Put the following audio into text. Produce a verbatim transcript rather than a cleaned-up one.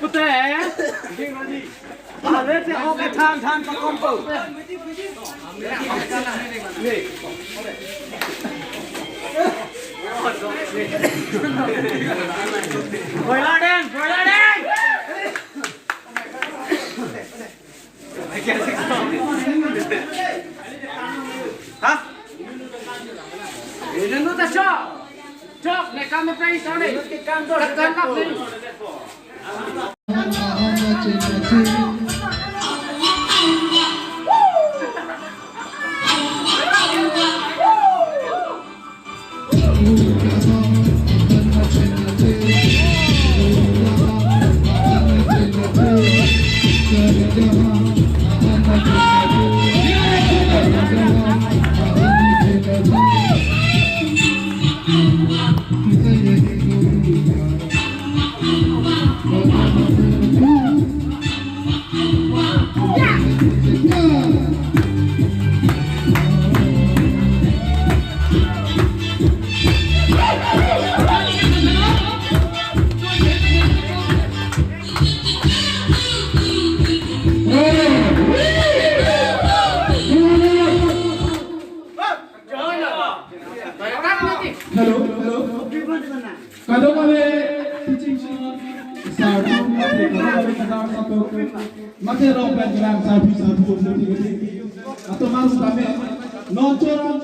Pute. Ale te ok than than pakom po. Boiler den, boiler den. Ha? Ini nu ta chok. Chok, ne kam pe tane. Kam do. Kam kam ni. Hello, hello. Kadokave teaching sir, kadokave kadar satu. Mate rong pen kelang satu satu satu. Atau masuk kami. Non choram